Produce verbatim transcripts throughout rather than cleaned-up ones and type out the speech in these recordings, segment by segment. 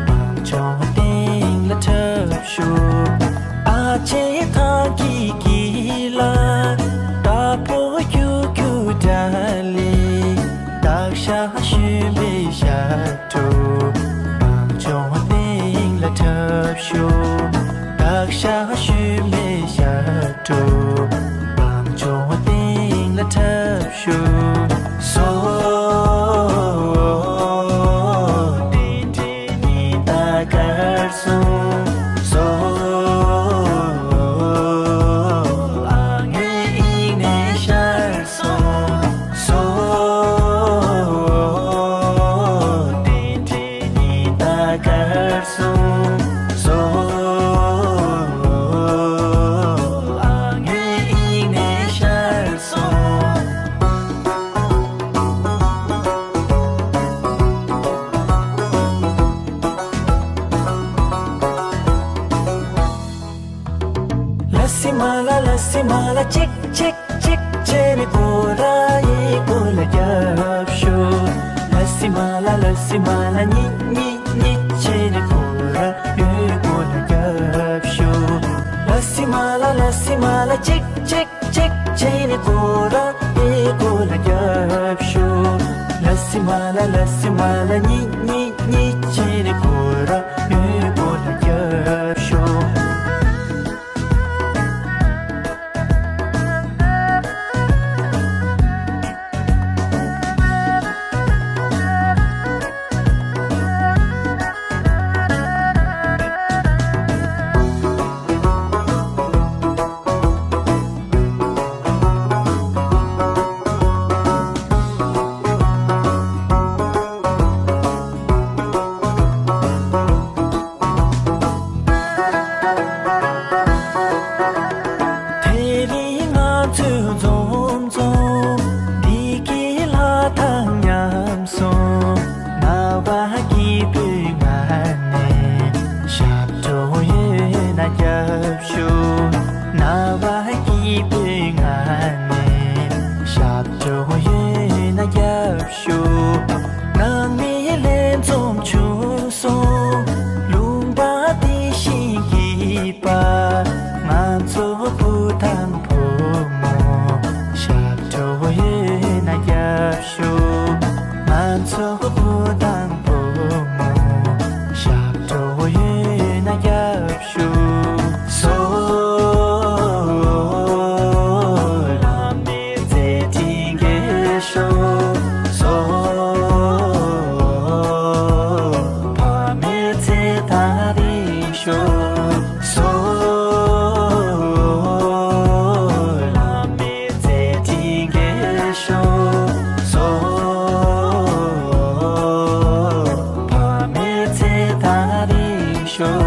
བང་ཆུང་སྟེང་ལ་འཁྲབ་ཤོག་ཨ་ཅེ་ཐང་གི་གི་ལ། དྭགས་པོ་ཁྱུག་ཁྱུག་འདྲ་ལེ། དྭགས་ཤ་ཞོན་པའི་ཞབས་བྲོ། བང་ཆུང་སྟེང་ལ་འཁྲབ་ཤོག་དྭགས་ཤ་ཞོན་པའི་ཞབས་བྲོ། བང་ཆུང་སྟེང་ལ་འཁྲབ་ཤོག་སོ། དེ་འདྲའི་ཉི་ཟླ་དཀར་སོང་། སོ། ཨ་ངའི་དབྱིངས་ནས་ཤར་སོང་། སོ། དེ་འདྲའི་ཉི་ཟླ་དཀར་སོང་། སོ། ཨ་ངའི་དབྱིངས་ནས་ཤར་སོང་། ལ་སི་མ་ལ་ལ་སི་མ་ལ་གཅིག་གཅིག་གཅིག་བྱས་ནས་སྐོར་ར་ཡི་སྐོར་ལ་རྒྱབ་ཤོག་ལ་སི་མ་ལ་ལ་སི་མ་ལ་གཉིས་གཉིས་གཉིས་བྱས་ནས་སྐོར་ར་ཡོད་སྐོར་ལ་རྒྱབ་ཤོག་ལ་སི་མ་ལ་ལ་སི་མ་ལ་གཅིག་གཅིག་གཅིག་བྱས་ནས་སྐོར་ར་ཡི་སྐོར་ལ་རྒྱབ་ཤོག་ལ་སི་མ་ལ་ལ་སི་མ་ལ་གཉིས་གཉིས་གཉིས་བྱས་ནས་སྐོར་ར་ཡོད་སྐོར་ལ་རྒྱབ་ཤོག་དེ་རིང་ང་ཚོའི་འཛོམས་འཛོམས་འདི་གི་ལྷ་དང་མཉམ་སོང་། ནངས་པ་སྐྱིད་པོའི་ངང་ནས་ཞབས་བྲོ་ཡོད་ན་རྒྱབ་ཤོག་ནངས་པ་སྐྱིད་པོའི་ངང་ནས་ཞབས་བྲོ་ཡོད་ན་རྒྱབ་ཤོག་ནང་མི་ལྷན་འཛོམས་བྱུང་སོང་། ལུང་པ་འདི་བཞིན་སྐྱིད་པ། ང་ཚོ་བུ་དང་བུ་མོ་ཞབས་བྲོ་ཡོད་ན་རྒྱབ་ཤོག་ང་ཚོ་བུ་དང་བུ་མོ་ཞབས་བྲོ་ཡོད་ན་རྒྱབ་ཤོག་སོ། ལམ་མེ་ཚེ་འཕྲིན་རྒྱས་ཤོག་སོ། ཕ་མའི་ཚེ་ཐག་རིང་ཤོག་སོ། ལམ་མེ་ཚེ་འཕྲིན་རྒྱས་ཤོག་སོ། ཕ་མའི་ཚེ་ཐག་རིང་ཤོག་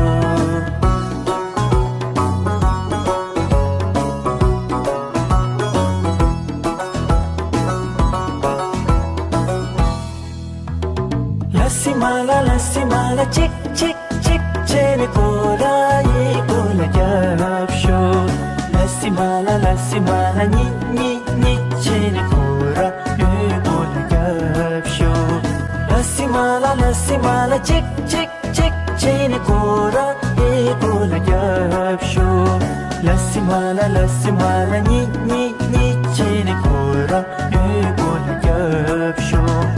ལ་སི་མ་ལ་ལ་སི་མ་ལ་གཅིག་གཅིག་གཅིག་བྱས་ནས་སྐོར་ར་ཡི་སྐོར་ལ་རྒྱབ་ཤོག་ལ་སི་མ་ལ་ལ་སི་མ་ལ་གཉིས་གཉིས་གཉིས་བྱས་ནས་སྐོར་ར་ཡོད་སྐོར་ལ་རྒྱབ་ཤོག་ལ་སི་མ་ལ་ལ་སི་མ་ལ་གཅིག་གཅིག་གཅིག་བྱས་ནས་སྐོར་ར་ཡི་སྐོར་ལ་རྒྱབ་ཤོག་ལ་སི་མ་ལ་ལ་སི་མ་ལ་གཉིས་གཉིས་གཉིས་བྱས་ནས་སྐོར་ར་ཡོད་སྐོར་ལ་རྒྱབ་ཤོག་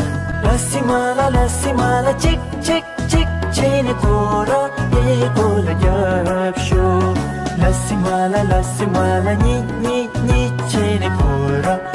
ལ་སི་མ་ལ་ལ་སི་མ་ལ་གཅིག་གཅིག་གཅིག་བྱས་ནས་སྐོར་ར་ཡི་སྐོར་ལ་རྒྱབ་ཤོག་ལ་སི་མ་ལ་ལ་སི་མ་ལ་གཉིས་གཉིས་གཉིས་བྱས་ནས་སྐོར་ར་